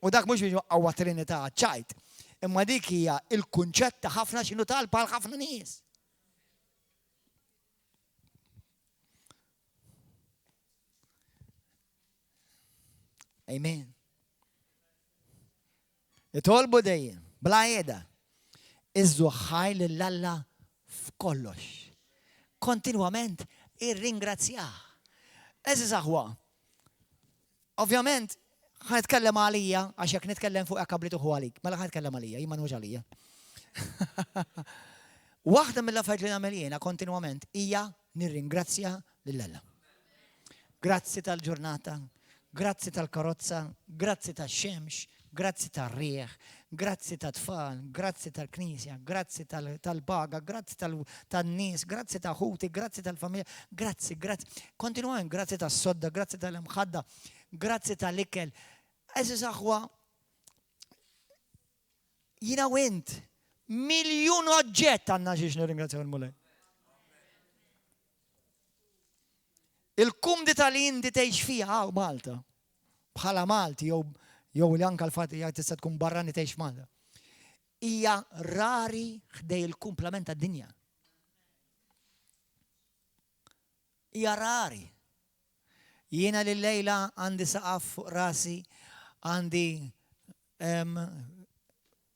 U dak mhux biex qawwa Trinità ċajt, imma dik hija il-kunċett ta' ħafna x'inhu talb għal ħafna nies. Amen. Itolbu dejjem, bla qiegħda. Iżżu ħaj lil Alla f'kollox. Kontinwament irringrazzjah. Għeżież aħwa, Ovvjament, ħa nitkellem għalija, għax jekk nitkellem fuq hekk qabli tuħu għalik. Mela ħa nitkellem għalija, jien ma nħux għalija. Waħda mill-affarijiet li nagħmel jiena kontinwament hija nirringrazzja lil Alla. Grazzi tal-ġurnata, grazzi tal-karozza, grazzi tax-xemx, grazzi tar-riħ, grazzi tat-tfal, grazzi tal-knisja, grazzi tal-paga, grazzi tan-nies, grazzi ta' ħuti, grazzi tal-familja, grazzi, grazzi. Kontinwament grazzi tas-sodda, grazzi tal-imħadda, grazzi tal-ikel. Għeżież aħwa, jiena u int, miljun oġġett għandna xiex nirringrazzjaw il-Mulej. Il-kumdità li inti tgħix fiha hawn Malta, bħala Malti jew jew li anke l-fatt li tista' tkun barrani tgħix f'Malta, hija rari ħdej il-kumplament tad-dinja. Hija rari. Jiena li lejla għandi saqaf fuq rasi, għandi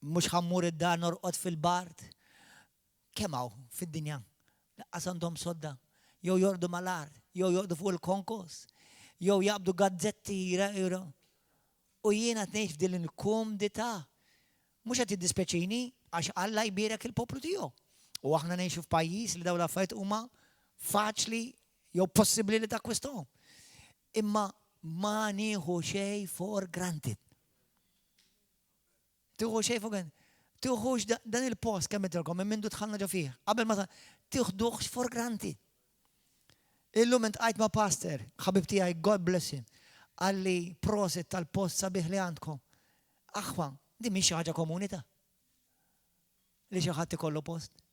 mhux ħammur id-dar norqod fil-bard. Kemm hawn fid-dinja lanqas għandhom sodda, jew jorqdu mal-art, jew jorqdu fuq il-konkos, jew jaqbdu gazzetti U jiena qed ngħix f'din il-kumdità. Mhux qed jiddispjaċini għax Alla jbierek il-poplu tiegħu. U aħna ngħixu f'pajjiż li dawn l-affarijiet huma faċli jew possibbli li takkwistahom. Imma ma nieħu xejn for granted. Tieħu xejn for granted. Tieħux dan il-post kemm idrilkom minn mindu dħalna ġo fih. Qabel ma tieħduhx for granted. Illum intqajt ma' pastor, ħabib tiegħi, God bless him. Qalli prosit tal-post sabiħ li għandkom. Aħwa, din mhix xi ħaġa komuni ta' li xi ħadd ikollu post.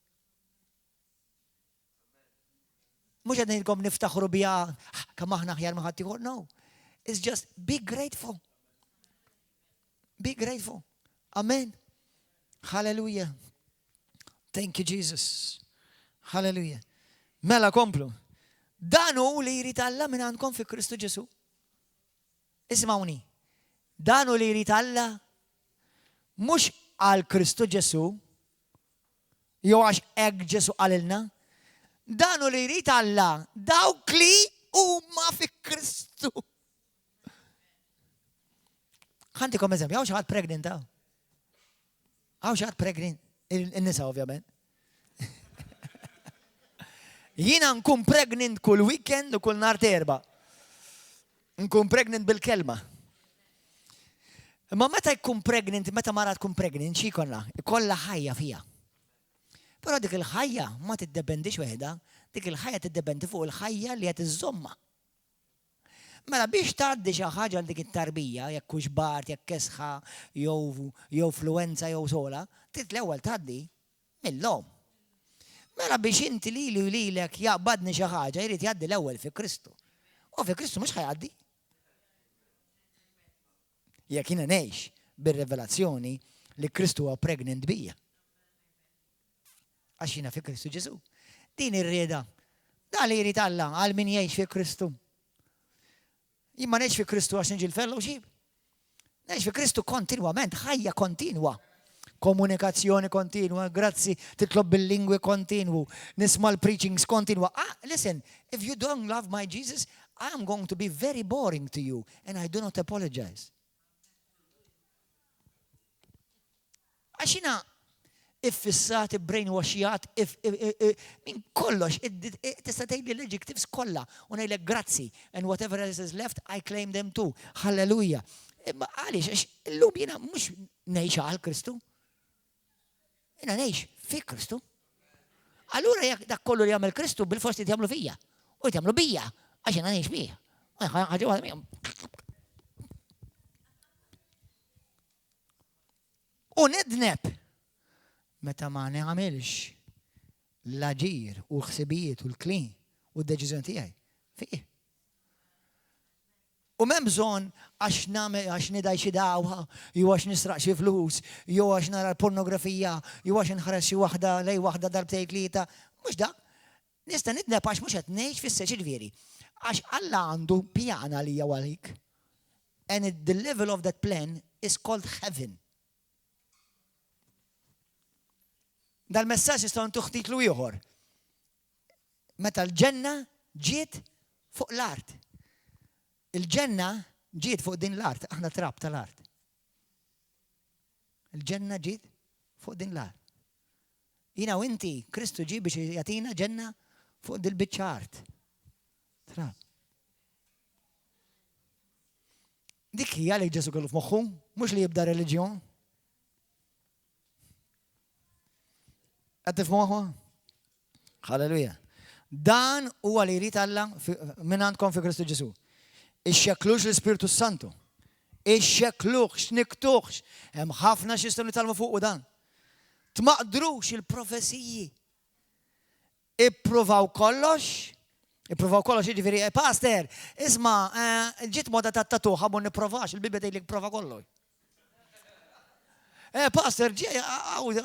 Mhux qed ngħidilkom niftaħru biha kemm aħna aħjar minn ħaddieħor, no. It's just be grateful. Be grateful. Amen. Hallelujah. Thank you, Jesus. Hallelujah. Mela komplu. Dan hu li jrid Alla minn għandkom fi Kristu Ġesu. Isimgħuni. Dan hu li jrid Alla mhux għal Kristu Ġesu, Jew għax hekk Ġesù qalilna? Dan hu li jrid Alla, dawk li huma fi Kristu. Ħa ntikom eżempju, hawn xi ħadd pregnant hawn? Hawn xi ħadd pregnant? In-nisa ovvjament. Jiena nkun pregnant kull weekend u kull nhar t'Erbgħa. Nkun pregnant bil-kelma. Imma meta jkun pregnant, meta mara tkun pregnant, xi jkollha? Ikollha ħajja fiha. Però dik il-ħajja ma tiddependix weħda, dik il-ħajja tiddependi fuq il-ħajja li qed iżżommha. Mela biex tgħaddi xi ħaġa għal dik it-tarbija, jekk hux bard, jekk kesħa, jew jew fluwenza jew sola, trid l-ewwel tgħaddi mill-omm. Mela biex inti lili u lilek jaqbadni xi ħaġa jrid jgħaddi l-ewwel fi Kristu. U fi Kristu mhux ħa jgħaddi. Jekk jiena ngħix bir-rivelazzjoni li Kristu huwa pregnant bija. Għax jiena fi Kristu Ġesu. Din ir-rieda. Dan li jrid Alla għal min jgħix fi Kristu. Jien ma ngħix fi Kristu għax niġi l-fellowship. Ngħix fi Kristu kontinwament, ħajja kontinwa. Komunikazzjoni kontinwa, grazzi, titlob bil-lingwi kontinwu, nisma' l-preachings kontinwa. Ah, listen, if you don't love my Jesus, I am going to be very boring to you and I do not apologize. Għax jiena iffissat, ibbrainwashjat, minn kollox, tista' tgħidli l-adjectives kollha u ngħidlek grazzi and whatever else is left I claim them too. Hallelujah. Imma għaliex għax illum jiena mhux ngħix għal Kristu. Jiena ngħix fi Kristu. Allura jekk dak kollu li jagħmel Kristu bil-fost jagħmlu fija u jagħmlu bija għax jiena ngħix bih. Ħaġa waħda U nidneb meta ma nagħmilx l-aġir u l-ħsibijiet u l-kliem u d-deċiżjoni tiegħi fih. U m'hemm bżonn għax nagħmel għax nidgħi xi dagħwa, jew għax nisraq xi flus, jew għax nara l-pornografija, jew għax inħares xi waħda lej waħda darbtejn tlieta. Mhux dak. Nista' nidneb għax mhux qed ngħix fis-sex jiġifieri. Għax Alla għandu pjan għalija u għalik. And the level of that plan is called heaven. Dal-messaġġ nistgħu ntuh titlu ieħor. Meta l-ġenna ġiet fuq l-art. Il-ġenna Ġiet fuq din l-art, aħna trab tal-art. Il-ġenna ġiet fuq din l-art. Jiena u inti, Kristu ġie biex jagħtina ġenna fuq dil-biċċa art. Trab. Dik hija li Ġesu kellu f'moħħu, mhux li jibda reliġjon. Qed tifhmu Halleluja. Dan huwa li jrid Alla minn għandkom fi Kristu Ġesu. Ixxekklux l-Ispirtu Santu. Ixxekkluhx, niktuhx. Hemm ħafna x'jistgħu nitgħallmu fuq dan. Tmaqdrux il-profeziji. Ippruvaw kollox, ippruvaw kollox jiġifieri, eh, pastor, isma' eh, ġiet moda ta' tatu ħabu nipprovax, il-Bibbja tgħidlek prova kollox. Eh, pastor, ġie,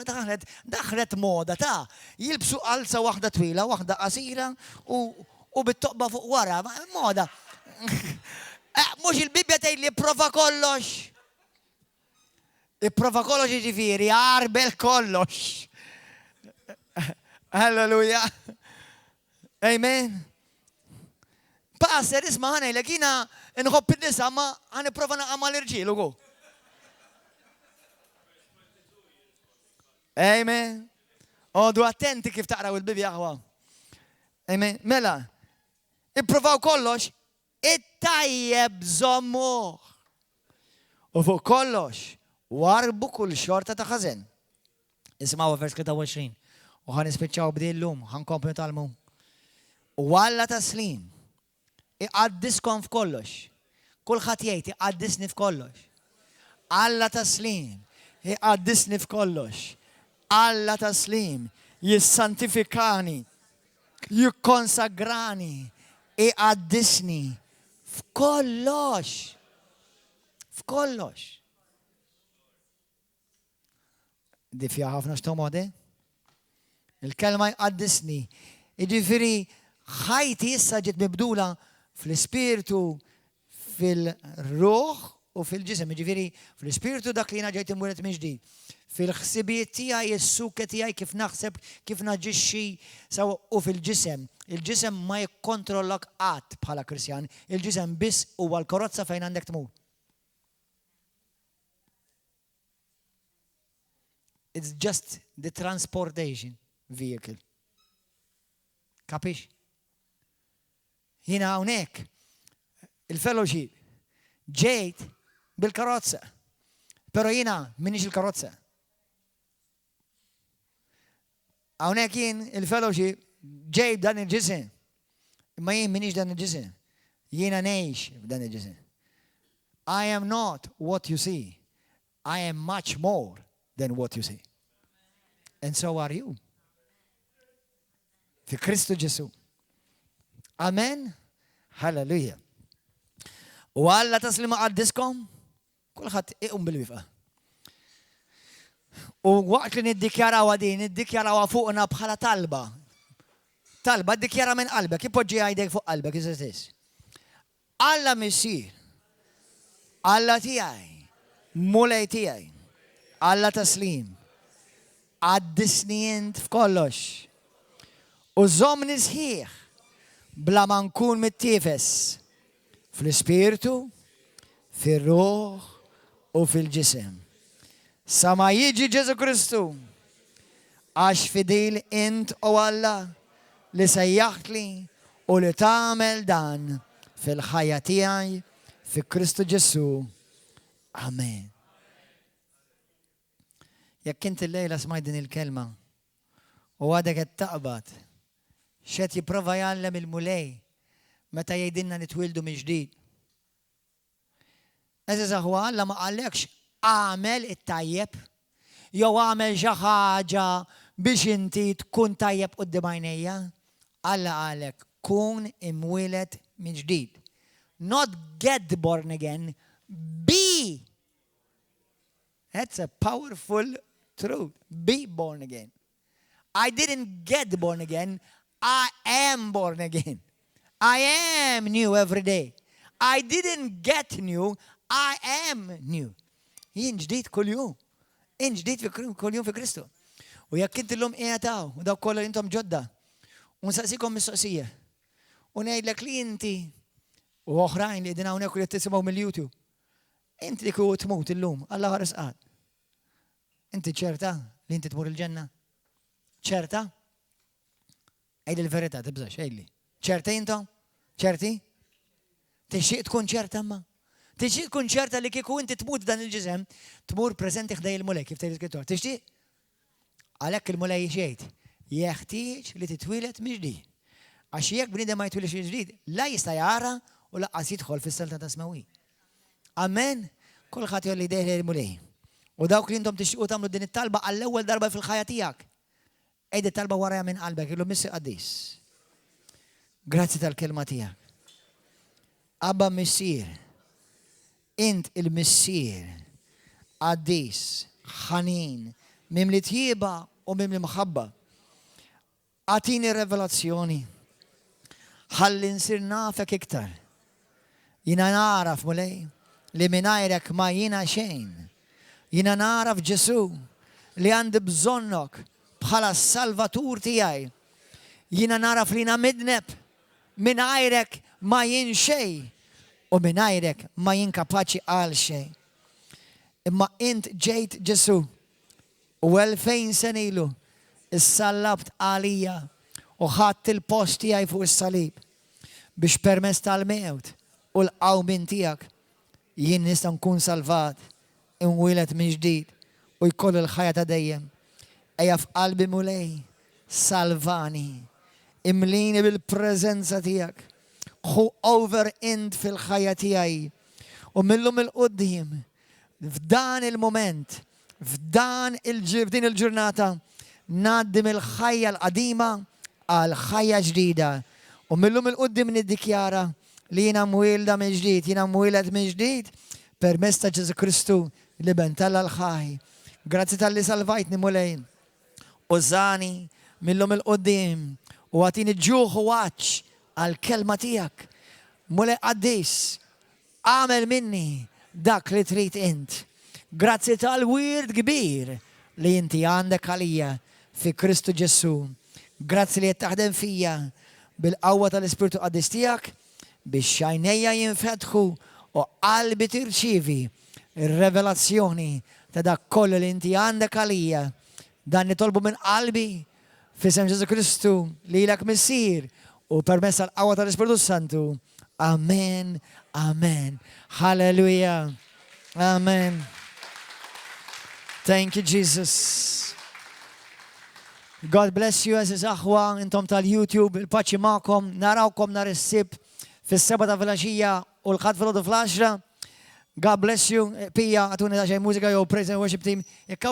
daħlet, daħlet moda ta' jilbsu qalza waħda twila, waħda qasira u, u bit-toqba fuq wara, moda. Eh, mhux il-Bibbja tgħid li prova kollox. Ipprova kollox jiġifieri, għarbel kollox. Halleluja. Amen. Pastor, isma' ħanejlek jiena nħobb in-nisa ma ħaniprova naqa' mal-irġiel ukoll. Amen. Odu attenti kif taqraw il-Bibja aħwa. Amen. Mela, ipprovaw kollox, It-tajjeb żommuh. U fuq kollox, warrbu kull xorta ta' ħażen. Isimgħuha vers 23. U ħa nispiċċaw b'di llum, ħa nkomplu nitgħallmu. U Alla ta' sliem iqaddiskom f'kollox. Kulħadd jgħid iqaddisni f'kollox. Alla ta' sliem iqaddisni f'kollox. Alla ta' sliem jissantifikani Jikkonsagrani, iqaddisni f'kollox. F'kollox. Di fiha ħafna x'tomode. Il-kelma jqaddisni. Jiġifieri ħajti issa ġiet mibdula fl-ispirtu, fil-ruħ u fil-ġisem, jiġifieri fl-ispirtu dak li jiena ġejt imwieled minn ġdid. Fil-ħsibijiet tiegħi, is-suke tiegħi kif naħseb, kif naġixxi, sew u fil-ġisem. Il-ġisem ma jikkontrollok qatt bħala Kristjan, il-ġisem biss huwa l-karozza fejn għandek tmur. It's just the transportation vehicle. Kapix? Jiena hawnhekk, il-fellowship, ġejt bil-karozza. Però jiena minix il-karozza. Hawnhekk jien il-fellowship ġejt dan il-ġisem. Imma jien minix dan il-ġisem. Jiena ngħix f'dan il-ġisem. I am not what you see. I am much more than what you see. And so are you. Fi Kristu Ġesu. Amen. Halleluja. U Alla taslima qaddiskom, kulħadd iqum bil-wifqa. U waqt li niddikjaraw din, niddikjaraw fuqna bħala talba. Talba, ddikjara minn qalbek, ipoġġi għajdek fuq qalbek, iżis. Alla Missier, Alla tiegħi, Mulej tiegħi, Alla ta' sliem, qaddisni int f'kollox, u żommni sħiħ bla ma nkun mittiefes fl-ispirtu, fir-ruħ u fil-ġisem. Sa ma jiġi Ġesù Kristu, għax fidil int, O Alla, li sejjaħtli u li tagħmel dan fil-ħajja tiegħi fi Kristu Ġesù. Amen. Jekk inti llejla smajt din il-kelma u għadek qed taqbad x'qed jipprova jgħallem il-Mulej meta jgħidilna nitwieldu mill-ġdid. Għeżież aħwa, Alla ma qallekx agħmel it-tajjeb jew agħmel xi ħaġa biex inti tkun tajjeb quddiem għajnejja. Alla qallek kun imwieled mill-ġdid. Not get born again, be. That's a powerful truth. Be born again. I didn't get born again, I am born again. I am new every day. I didn't get new, I am new. Jien ġdid kuljum. Jien ġdid kuljum fi Kristu. U jekk inti llum qiegħed hawn u dawk kollha intom ġodda, u nsaqsikom mistoqsija. U ngħidlek li inti. U oħrajn li qegħdin hawnhekk u li tisimgħu mill-YouTube. Inti li kieku tmut illum, Alla ħares qatt. Inti ċerta li inti tmur il-ġenna? Ċerta? Għidli l-verità, tibżax, għidli. Ċerta intom? Ċerti? Tixtieq tkun ċerta ma? Tixtieq tkun ċerta li kieku inti tmut dan il-ġisem, tmur preżenti ħdejn il-Mulej, kif tgħid l-iskrittura. Tixtieq? Għalhekk il-Mulej jgħid, jeħtieġ li titwieled mill-ġdid. Għax jekk bniedem ma jitwilidx mill-ġdid, la jista' jara u lanqas jidħol fis-saltna tas-smewwiet. Amen. Kulħadd jgħolli idejh il-Mulej. U dawk li intom tixtiequ tagħmlu din it-talba għall-ewwel darba fil-ħajja tiegħek. Għid it-talba warajja minn qalbek, għidlu Missier Qaddis. Grazzi tal-kelma tiegħek. Abba Missier, int il-Missier, qaddis, ħanin, mimli tjieba u mimli mħabba. Agħtini revelazzjoni, ħalli nsir nafek iktar. Jiena nagħraf, Mulej, li mingħajrek ma jiena xejn. Jiena nagħraf, Ġesù, li għandi bżonnok bħala salvatur tiegħi. Jiena nagħraf li jiena midneb, mingħajrek ma jien xejn u mingħajrek ma jien kapaċi għal xejn. Imma int ġejt, Ġesù, u 2000 sena ilu issallabt għalija u ħadt il-post tiegħi fuq is-salib biex permezz tal-mewt u l-qawmien tiegħek jien nista' nkun salvat, inwieled minn ġdid u jkolli l-ħajja ta' dejjem. Ejja f'qalbi, Mulej, salvani, imlini bil-preżenza tiegħek. Ħu over int fil-ħajja tiegħi. U mil-lum 'il quddiem, f'dan il-moment, f'din il-ġurnata, ngħaddi mill-ħajja l-qadima għal ħajja ġdida. U mil-lum 'il quddiem niddikjara li jiena mwielda minn ġdid, jiena mwieled minn ġdid permezz ta' Ġesù Kristu, l-Iben t'Alla l-ħaj. Grazzi talli salvajtni, Mulej. Użani mil-lum 'il quddiem u agħtini ġuħ u għatx għall-kelma tiegħek. Mulej qaddis, agħmel minni dak li trid int. Grazzi tal-wirt kbir li inti għandek għalija fi Kristu Ġesù. Grazzi li qed taħdem fija bil-qawwa tal-Ispirtu Qaddis tiegħek biex għajnejja jinfetħu u qalbi tirċivi ir-revelazzjoni ta' dak kollu li inti għandek għalija. Dan nitolbu minn qalbi f'isem Ġesù Kristu lilek Missier u permezz tal-qawwa tal-Ispirtu Santu. Amen. Amen. Hallelujah. Amen. Thank you, Jesus. God bless you, għeżież aħwa, intom tal-YouTube, il-paċi magħkom, narawkom nhar is-Sibt fis-7 ta' filgħaxija u l-Ħadd filgħodu fl-10. God bless you. Pija, agħtuni daqsxejn mużika jew praise and worship team. Jekk